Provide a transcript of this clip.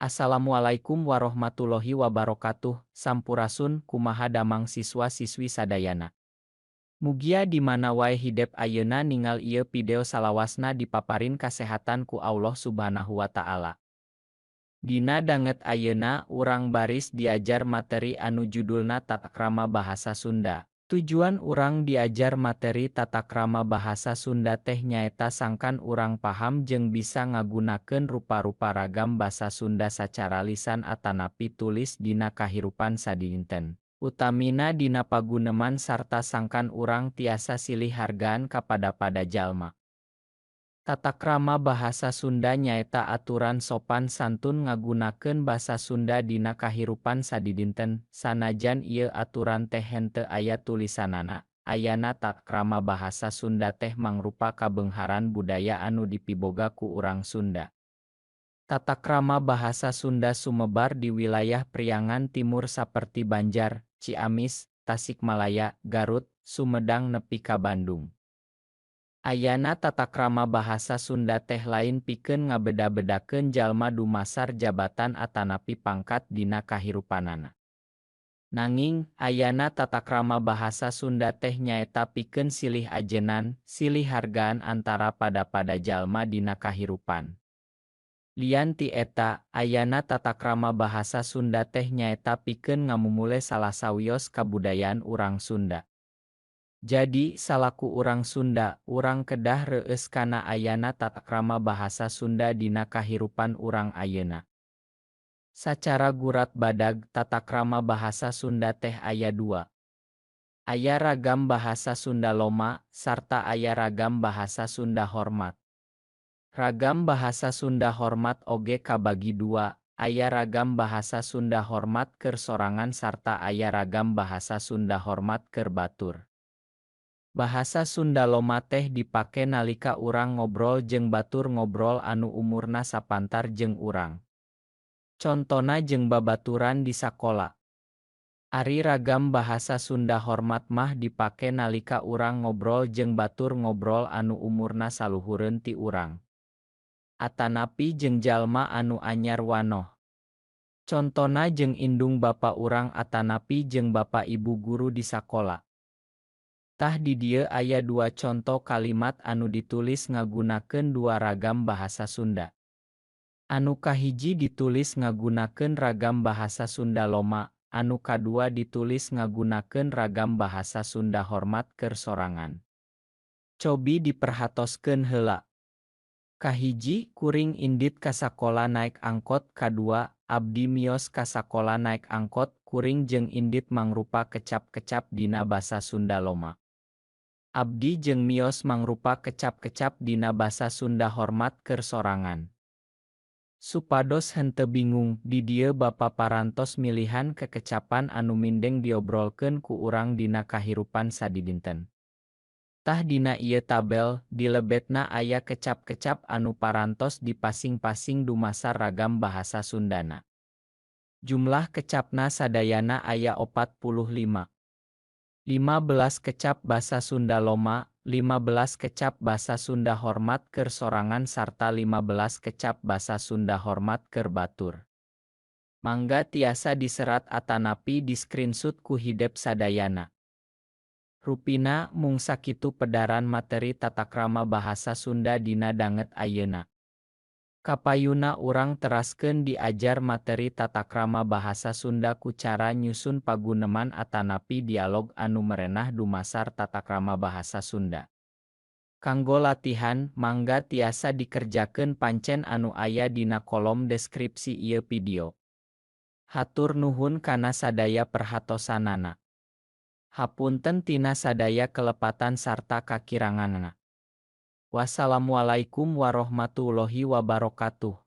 Assalamualaikum warahmatullahi wabarakatuh, Sampurasun, kumaha damang siswa-siswi sadayana. Mugia di mana wae hidep ayeuna ningal ieu video salawasna dipaparin kasehatan ku Allah Subhanahu wa Ta'ala. Dina danget ayeuna urang baris diajar materi anu judulna Tata Krama Bahasa Sunda. Tujuan urang diajar materi tata krama bahasa Sunda teh nyaeta sangkan urang paham jeung bisa ngagunakeun rupa-rupa ragam basa Sunda sacara lisan atanapi tulis dina kahirupan sadinten. Utamina dina paguneman sarta sangkan urang tiasa silih hargaan kapada-pada jalma. Tata krama bahasa Sunda nyaeta aturan sopan santun ngagunakeun basa Sunda dina kahirupan sadidinten, sanajan ieu aturan teh henteu aya tulisanana. Ayana tata krama bahasa Sunda teh mangrupa kabeungharan budaya anu dipiboga ku urang Sunda. Tata krama bahasa Sunda sumebar di wilayah Priangan Timur saperti Banjar, Ciamis, Tasikmalaya, Garut, Sumedang nepi ka Bandung. Ayana tata krama bahasa Sunda teh lain pikeun ngabeda-bedakeun jalma dumasar jabatan atanapi pangkat dina kahirupanana. Nanging, ayana tata krama bahasa Sunda teh nyaeta pikeun silih ajenan, silih hargaan antara pada-pada jalma dina kahirupan. Lian ti eta, ayana tata krama bahasa Sunda teh nyaeta pikeun ngamumule salah sawios kabudayaan urang Sunda. Jadi, salaku urang Sunda, urang kedah reueus kana ayana tata krama bahasa Sunda dina kahirupan urang ayeuna. Sacara gurat badag, tata krama bahasa Sunda teh aya dua. Aya ragam bahasa Sunda loma, sarta aya ragam bahasa Sunda hormat. Ragam bahasa Sunda hormat oge kabagi dua, aya ragam bahasa Sunda hormat keur sorangan sarta aya ragam bahasa Sunda hormat keur batur. Bahasa Sunda loma teh dipake nalika urang ngobrol jeung batur ngobrol anu umurna sapantar jeung urang. Contona jeung babaturan di sakola. Ari ragam bahasa Sunda hormat mah dipake nalika urang ngobrol jeung batur ngobrol anu umurna saluhureun ti urang. Atanapi jeung jalma anu anyar wanoh. Contona jeung indung bapa urang atanapi jeung bapa ibu guru di sakola. Tah di dieu aya dua conto kalimat anu ditulis ngagunakeun dua ragam bahasa Sunda. Anu kahiji ditulis ngagunakeun ragam bahasa Sunda loma, anu kadua ditulis ngagunakeun ragam bahasa Sunda hormat keur sorangan. Cobi diperhatoskeun heula. Kahiji, kuring indit ka sakola naek angkot, kadua, abdi mios ka sakola naek angkot, kuring jeung indit mangrupa kecap-kecap dina basa Sunda loma. Abdi jeung mios mangrupa kecap-kecap dina basa Sunda hormat keur sorangan. Supados henteu bingung, di dieu bapa parantos milihan kekecapan anu mindeng diobrolkeun ku urang dina kahirupan sadidinten. Tah dina ieu tabel, dilebetna aya kecap-kecap anu parantos dipasing-pasing dumasar ragam bahasa Sundana. Jumlah kecapna sadayana aya 45. 15 kecap basa Sunda loma, 15 kecap basa Sunda hormat keur sorangan sarta 15 kecap basa Sunda hormat keur batur. Mangga tiasa diserat atanapi di screenshot ku hidep sadayana. Rupina mung sakitu pedaran materi tata krama bahasa Sunda dina danget ayeuna. Kapayuna urang teraskeun diajar materi tata krama bahasa Sunda ku cara nyusun paguneman atanapi dialog anu merenah dumasar tata krama bahasa Sunda. Kanggo latihan, mangga tiasa dikerjakeun pancen anu aya dina kolom deskripsi ieu video. Hatur nuhun kana sadaya perhatosanana. Hapunten tina sadaya kelepatan sarta kakiranganana. Wassalamualaikum warahmatullahi wabarakatuh.